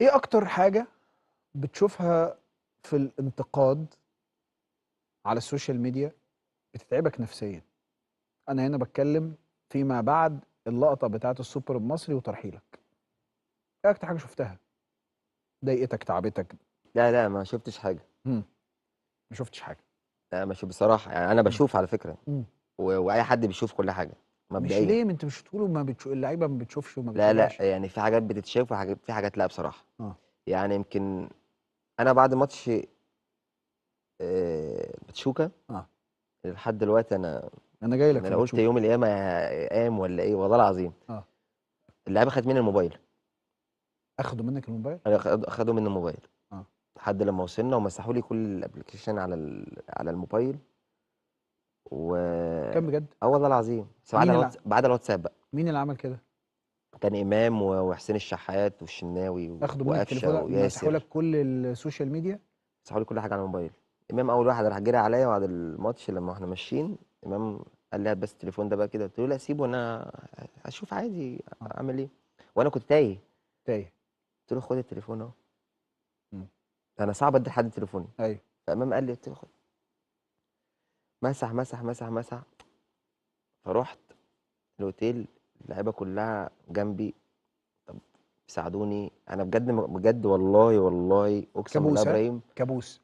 ايه اكتر حاجة بتشوفها في الانتقاد على ال social media بتتعبك نفسيا؟ انا هنا بتكلم فيما بعد اللقطة بتاعت السوبر المصري وترحيلك. ايه اكتر حاجة شفتها ضايقتك، تعبتك؟ لا لا، ما شفتش حاجة. ما شفتش حاجة؟ لا ما شوف بصراحة، يعني انا بشوف على فكرة، واي حد بيشوف كل حاجة مبدئيا. مش ليه ما انت مش تقولوا ما بتشوف اللعيبة ما بتشوفش وما لا بتتابعش؟ لا، يعني في حاجات بتتشاف وحاجات، في حاجات لا بصراحة. يعني يمكن انا بعد ماتش باتشوكا لحد دلوقتي انا جاي لك. انا قلت يوم القيامة قام ولا ايه، والله العظيم. اللعيبة خدت مني الموبايل. اخدوا منك الموبايل؟ اخدوا مني الموبايل. لحد لما وصلنا ومسحوا لي كل ال application على الموبايل. و كان بجد؟ والله العظيم. بس بعد الواتساب بقى. مين اللي عمل كده؟ كان امام وحسين الشحات والشناوي اخدوا منك التليفون، مسحوا لك كل ال social media؟ مسحوا لي كل حاجة على الموبايل. امام اول واحد راح جري عليا بعد الماتش لما احنا ماشيين، امام قال لي هات بس التليفون ده بقى كده. قلت له لا سيبه، انا هشوف عادي اعمل ايه، وانا كنت تايه. قلت له خد التليفون اهو. انا صعب ادي لحد تليفوني. ايوه. فامام قال لي، قلت له خد. مسح مسح مسح مسح. فرحت الاوتيل، اللعيبة كلها جنبي، طب ساعدوني انا بجد بجد والله، والله اقسم بالله ابراهيم كابوس.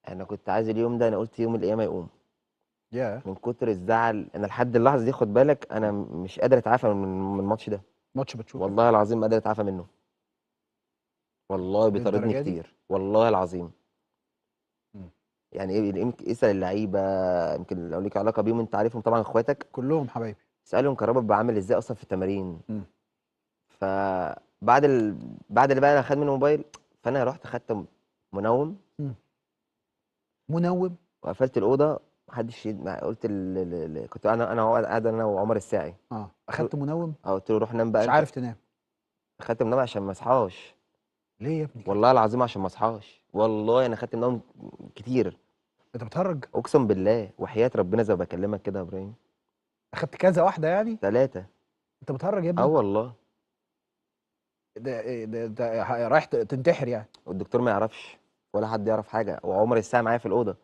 انا كنت عايز اليوم ده، انا قلت يوم القيامة يقوم. من كتر الزعل انا لحد اللحظة دي، خد بالك، انا مش قادر اتعافى من الماتش ده. ماتش بتشوفه والله العظيم ما قادر اتعافى منه، والله بيطاردني كتير والله العظيم. يعني ايه، اسال اللعيبة، يمكن لو ليك علاقة بيهم انت عارفهم طبعا، اخواتك كلهم حبايبي، اسالهم كهربا بقى عامل ازاي اصلا في التمارين. فبعد بعد اللي بقى انا خد منه موبايل، فانا رحت خدت منوم. منوم، وقفلت الاوضة، محدش قلت كنت انا قاعد انا وعمر الساعي. اخدت منوم؟ قلت له روح نام بقى، مش عارف تنام. اخدت منوم عشان ما اصحاش. ليه يا ابني؟ والله العظيم عشان ما اصحاش، والله انا خدت منوم كتير. انت بتهرج؟ اقسم بالله وحياة ربنا زي ما بكلمك كده يا ابراهيم. اخدت كذا واحدة يعني؟ 3. انت بتهرج يا ابني؟ والله. ده رايح تنتحر يعني؟ والدكتور ما يعرفش ولا حد يعرف حاجة، وعمر الساعي معايا في الاوضة.